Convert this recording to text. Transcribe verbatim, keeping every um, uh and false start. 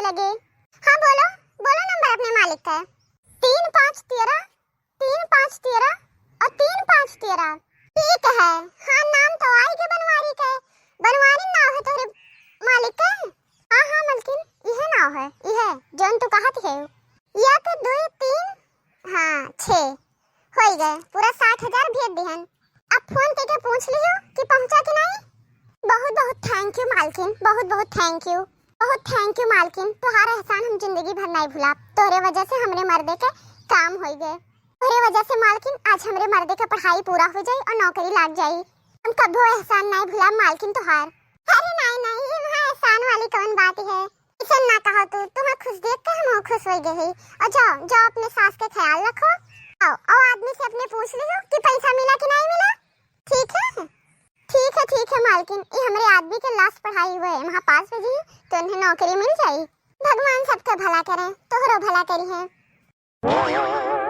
लगे। हाँ, बोलो, बोलो नंबर अपने मालिक का। तीन पाँच तेरह, तीन पाँच तेरह और तीन पाँच तेरह। ठीक है, हाँ, नाम तो आई के बनवारी के, बनवारी नाव है तोहरे मालिक के। हाँ, हाँ, मलकिन, इहे नाव है, इहे, जौन तू कहत है। एक, दुई, तीन, हाँ, छः। होई गए, पूरा साठ हजार भेज दिहन। अब फोन करके पूछ लियो कि पहुँचा कि नहीं। बहुत बहुत thank you मालकिन, बहुत बहुत thank you, बहुत thank you मालकिन। तोहार एहसान हम जिंदगी भर नहीं भुलाब। तोहरे वजह से हमरे मर्दे के काम होई गए। तोहरे वजह से मालकिन आज हमरे मर्दे के पढ़ाई पूरा हो जाई और नौकरी लाग जाई। हम कभो एहसान नहीं भुलाब मालकिन तोहार। अरे नहीं नहीं, ये वहाँ एहसान वाली कौन बात है? ऐसे ना कहो तू, तुम्हें खुश देख के हम खुश हो गए ही। और जाओ, जाओ अपने सास के ख्याल रखो। आओ, और आदमी से अपने पूछ लियो कि पैसा मिला कि नहीं मिला। ठीक है, ठीक है, ठीक है मालकिन, ये हमरे आदमी के लास्ट पढ़ाई हुए है, वहाँ पास हो जी तो उन्हें नौकरी मिल जाई। भगवान सबके भला करें, तोहरो भला करी है।